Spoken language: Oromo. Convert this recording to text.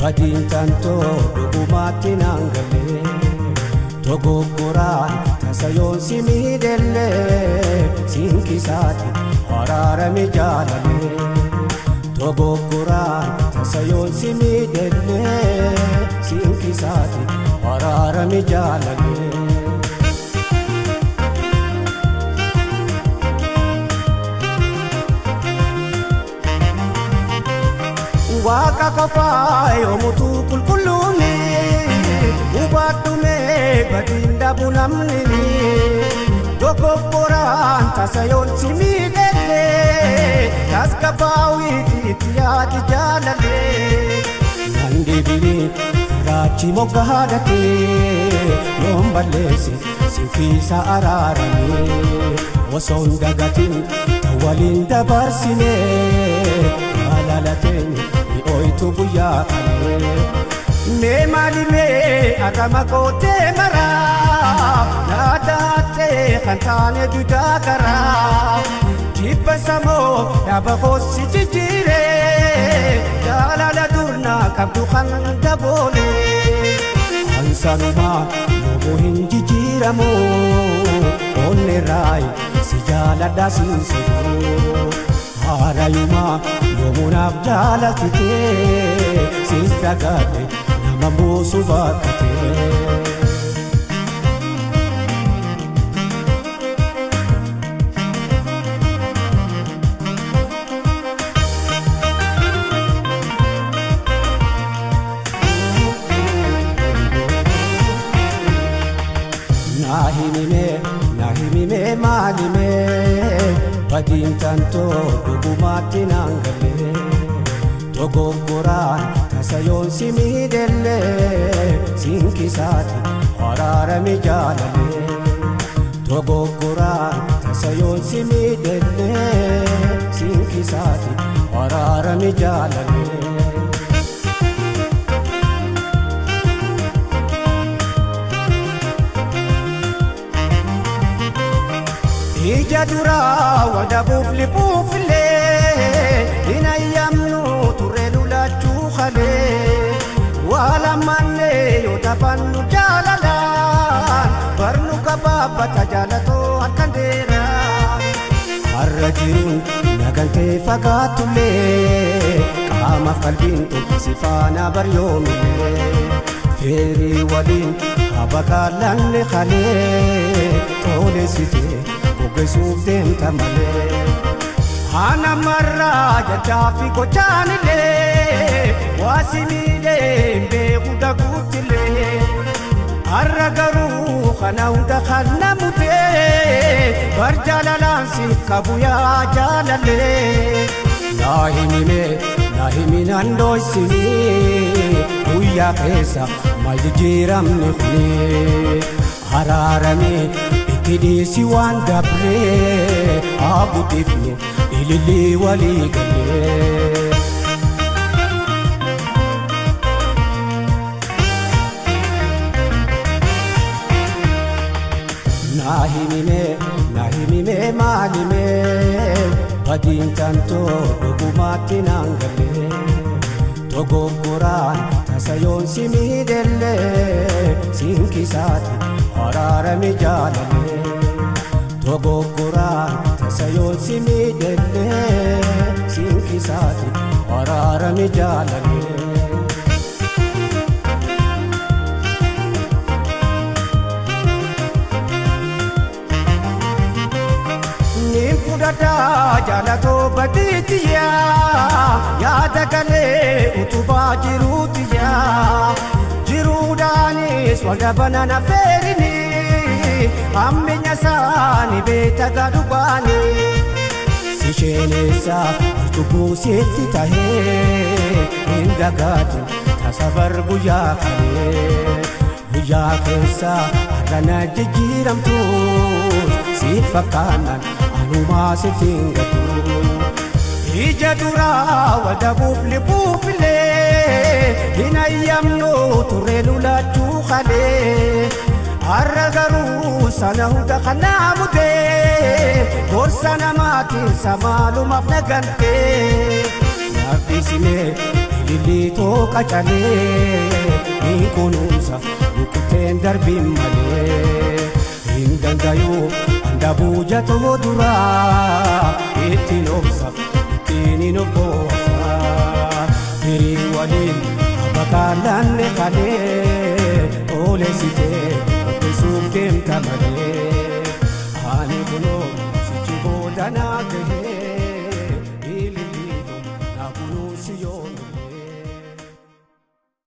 Badiin tantoo dhugumaatti naan galee dogoggoraan tasa yoon si miidhellee siinqisaati araarame jaalalee dogoggoraan tasa yoon si miidhellee siinqisaati araarame jaalalee. Waaqa qofaa yoomutu qulqulluuni hubadhume badiin dhabu namni dogoggoraan tasa yoon si miidhellee tasgabbaawiiti itti yaadi jaalalee. Nan deebi'ee firaachi moggaadhatee yoon balleesse sinfiisa araaramee osoo hin dagatin tan waliin dabarsinee jaalalateen oytu guyyaa kanee. Mee maali mee arrama kootee maraa naataattee kan taane dudaa karaa jibba samoo dhaaba koossi jijjiiree jaalala durnaa qabdu kan daboolee. Ansanumaa yoomuu hin jijjiiramu onnee raayi si jaaladha siin siruu. Haarayumaa yoomuunaaf jaalatitee siis dagaate nama buusu bakkatee. Naa himimee naa himimee maalimee badiin tantoo dhugumaatti naan galee dogoggoraan tasa yoon si miidhellee siinqisaati araarame jaalalee dogoggoraan tasa yoon si miidhellee siinqisaati araarame jaalalee. Ija duraa wadabuuf libuufillee hin ayyamnu turre lulachuu kalee waa lammaanne yoo taphannu jaalalaan barnu kabaabbata jaalatoo harkaan dheeraa. Har'a jiruun nagantee fagaatullee qaamaaf qalbiin si faana baryoomillee feerii waliin habaqaalanne kalee toolessitee. Goggosuuf deemta malee. Haana marraa jechaa fi gochaanillee waa si miidhee beeku daguutillee. Har'a garuu kana hunda kan namutee bar jaalalaan siif qabu yaa jaalallee. Naa himimee naa himinaan dho'isinii guyyaa keessa maal jijjiiramni kuni araaramee. Hidhiisi waan dabree abbuutifnu ilillii walii galee. Naa himimee naa himimee maalimee badiin tantoo dhugumaatti naan galee dogoggoraan tasa yoon si miidhellee siinqisaati araarame jaalalee dogoggoraan tasa yoon si miidhellee siinqisaati araarame jaalalee. Fudhadhaa jaalatoo badiitiyaa yaada galee utubaa jiruutiyaa jiruudhaanis wal dhabanan affeerini hamminya isaanii beekta gadhubaanii. Si sheenessa cubbuu sitti tahee hin dagaatin tasa bar guyyaa kalee guyyaa keessa har'a na jijjiiramtuus si fakkaannaan. Anumaa sitti hin gatu. Ija duraa wadabuuf libuufillee hin ayyamnu turre lulachuu kalee. Har'a garuu sana hunda kanaa mudee gorsa namaatiin samaalumaaf nagantee. Naaf dhiisimee Ilillitoo qacalee ni kunuunsa rukutteen darbiin malee. Hin dandayuu handabuu jatoo duraa ittiin obsa ittiin hin obbosa. Firii waliin abakaalanne kalee oleessitee qopheessuuf deemta malee.